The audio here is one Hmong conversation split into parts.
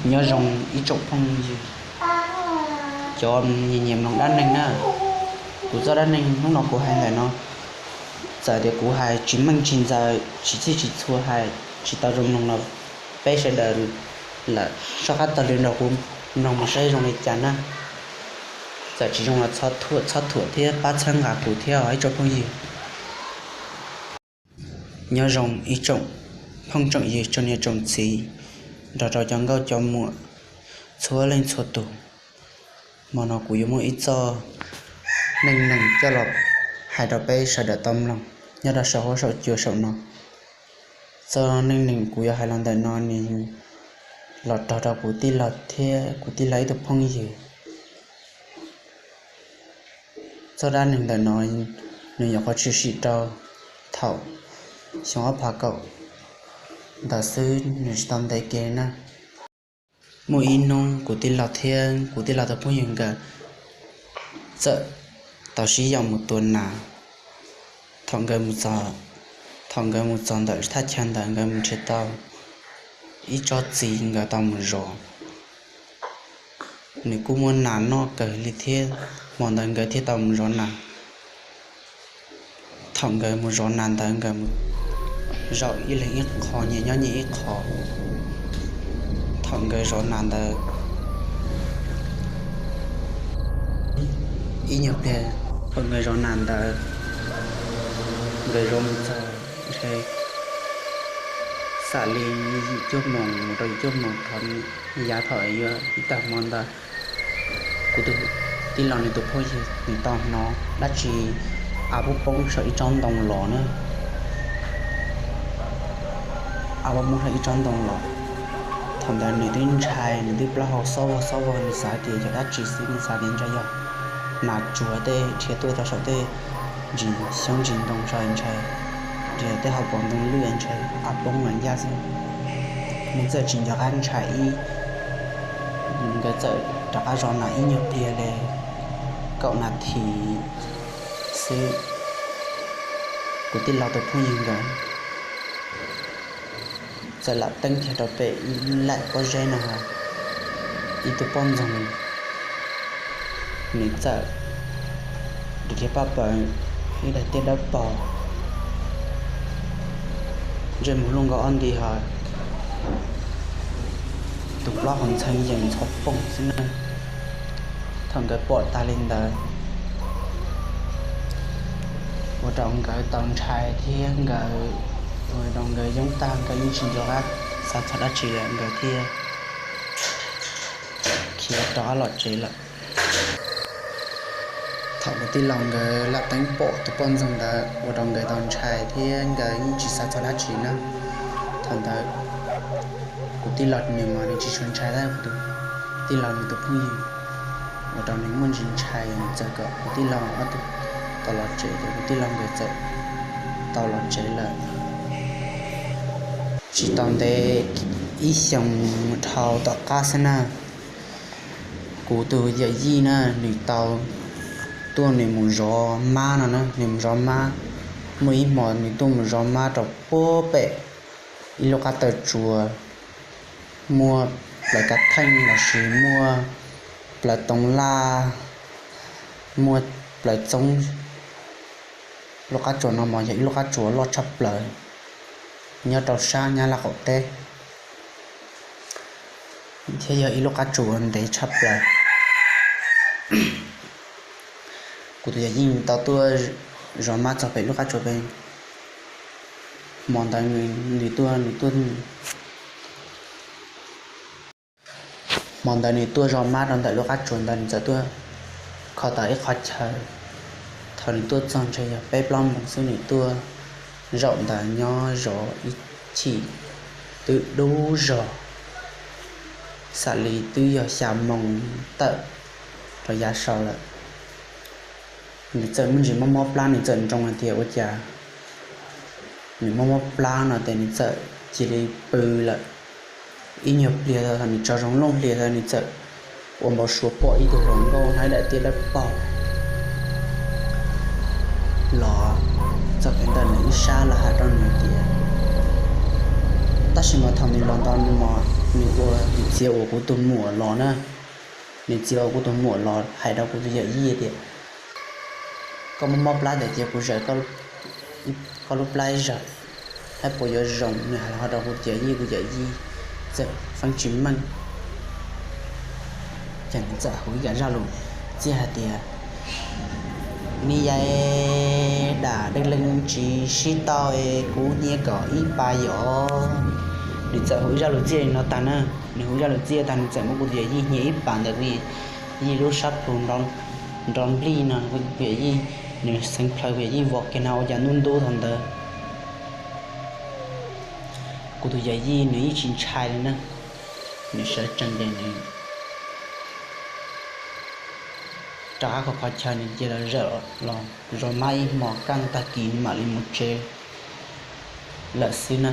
Nyob zoo ib tsoom phooj ywg, cov nyiam nyiam mloog dab neeg na. Kuv txoj dab neeg hnub no kuv hais ntawm no, txawm tias kuv hais tsis meej tsis ntxaws, tsis txhij tsis txhua, hais tsis tau zoo mloog los peb sawv daws lam soj qab taug lw nrog kuv mloog mus saib zoo li cas na. Txawm tsis zoo los txhob thuam thiab pab txhawb nqa kuv thiab os ib tsoom phooj ywg. Nyob zoo ib tsoom phooj tsoom ywg, tsoom niam tsoom txiv, nrog rau cov nkauj cov muam txhua leej txhua tus. Hmo no kuv yuav muaj ib txoj neej neeg coj los hais rau peb sawv daws tau mloog nyob rau saum huab saum cua saum no. Txoj neej neeg kuv yuav hais los ntawm no nws los raug rau kuv tij laug thiab kuv tij laug ib tug phooj ywg. Txoj dab neeg ntawm no nws nyuam qhuav tshwm sim rau thaum xyoo ob phav kaum ntawd xwb, nws tsis tau ntev kiag na. Muaj ib hnub kuv tij laug thiab kuv tij laug tus phooj ywg nkawd txawm tau sib yaum mus tua nas. Thaum nkawd mus txog, thaum nkawd mus txog ntawm thaj chaw ntawd nkawd mus nrhiav tau ib tsob txiv nkawd tau mus zov. Nws kuj muaj nas noj kawg li thiab, hmo ntawd nkawd thiaj tau mus zov nas. Thaum nkawd mus zov nas ntawd nkawd mus zaum ib leeg ib qho, nyias nyob nyias ib qho. Thaum nkawd zov nas ntawd ib nyuag pliag, thaum nkawd zov nas ntawd nkawd zov mus txog ntshe xam li yim cuaj moos mus rau yim cuaj moos thaum yav thaum yuav ib tag hmo ntawd, kuv tus tij laug nws tus phooj ywg nws tau hnov dab tsi a poob poob saum ib tsob ntoo los na. A poob poob saum ib tsob ntoo los. Thaum ntawd nws twb ntshai, nws twb plaub hau xob vog xob vog, nws xav tias yog dab tsi xwb, nws xav tias ntshe yog nas tsuag tej nrhiav tuaj tau saum tej ntsis xyoob ntsis ntoo saib ntshe nrhiav tej hauv paus ntoo lwj ntshe a poob los ncaj xwb. Nws txawm tsis nco qab ntshai ib, nkawd txawm rov qab zov nas ib nyuag pliag li kaum nas this xwb, kuv tij laug tus phooj ywg nkawd txawm lam teeb kiag rau pem ib laim pob zeb no, ib tug poj ntxoog, nws txawm ris kiag paj paws, ib daim tiab dawb paug, ntsej muag luj nkaus ob nti ho tus plaub hau ntxhee yees ntxhov poog xwb na. Thaum nkawd pom tag li ntawd ua rau nkawd tau ntshai thiab nkawd, ua rau nkawd yoob tag, nkawd yeej tsis nco qab xav txog dab tsi lawm, nkawd thiaj khiav rov qab los tsev lawm. Thaum kuv tij laug nkawd lam teeb pom tus poj ntxoog ntawd ua rau nkawd tau ntshai thiab nkawd yeej tsis xav txog dab tsi na. Thaum ntawd kuv tij laug nws mas nws tsis tshua ntshai tab sis kuv tus tij laug nws tus phooj ywg ua rau nws muaj ntsis ntshai, nws txawm kom kuv tij laug ob tug tau los tsev, ces kuv tij laug nkawd txawm tau los tsev lawm. Tsis tau ntev, ib xyoos dhau tom qab xwb na, kuv tus yawm yij na nws tau tuaj nws mus zov mab no na, nws mus zov mab. Muaj ib hmo nws tuaj mus zov mab rau puag pem ib lub qab taw tsua, muaj plawv kav theej los sis muaj plawv toov laj, muaj plawv txoob. Lub qab tsua no mas yog ib lub qab tsua loj tshaj plaws nyob rau sab Nyab Laj qaum teb, thiab yog ib lub qab tsua ntev tshaj plaws. Kuv tus yawm yij tau tuaj zov mab txog pem lub qab tsua pem. Hmo ntawd nws tuaj, nws tuaj, hmo ntawd nws tuaj zov mab rau ntawm lub qab tsua ntawd, nws txawm tuaj kho tau ib qho chaw. Thaum nws tuaj txog ntshe yog peb plaub moos xwb, nws tuaj zaum ntawd nyob zov ib chim twb dub zog, xam li twb yog xya moos tawm rau yav saud lawm. Nws txawm muaj ntsis mob mob plab, nws txawm nroo hais tias ua cas nws mob mob plab no ces nws txawm cia li pw lawm. Ib nyuag pliag thaum nws tsaug zog looj hlias thaum nws txawm ua npau suav pom ib tug hluas nkauj hnav daim tiab dawb paug los txog kiag ntawm nws ib sab los hais rau nws tias, Tab sis mas thaum nws los ntawd nws ua, nws txiav uas kuv tus muam los na, nws txiav uas kuv tus muam los hais rau kuv tus yawm yij tias, koj muab mob plab ntawm cia kuv zawm koj lub plab ib zaug, saib puas yuav zoo. Nws hais li no rau kuv tus yawm yij, kuv yawm yij txawm feeb tsis meej. Ces nws txawm hu ib zaj lus txiaj hais tias, neb yaj dam dej leeg tsis sib tau, kuv nyiaj kom ib pas yom. Nws txawm hu ib zaj lus txiaj li no tag na, nws hu ib zaj lus txiaj tag nws txawm muab kuv tus yawm yij nyiaj ib pas ntawm kuv yawm yij lub sab plhu nrov nplij no, kuv yawm yij, nws xeev plhaw kuv yawm yij vos kiag no ua cas ntub ntub thaum ntawd. Kuv tus yawm yij nws yeej tsis ntshai li na, nws sawv tsees ces nws rov qab kho qhov chaw nws cia li zawm los zov mab ib hmos kaj tag kis nws mam li mus tsev lawm xwb na.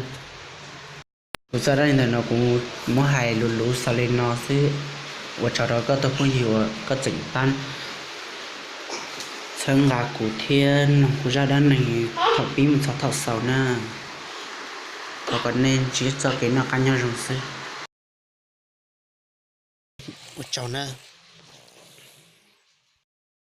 Kuv txoj dab neeg ntawm no kuv muab hais luv luv xaus li no xwb. Ua tsaug rau koj tus phooj ywg uas koj tseem pab txhawb nqa kuv thiab mloog kuv zaj dab neeg thaum pib mus txog thaum xaus na. Thov kom nej ntsib txoj kev noj qab nyob zoo xwb. Ua tsaug na.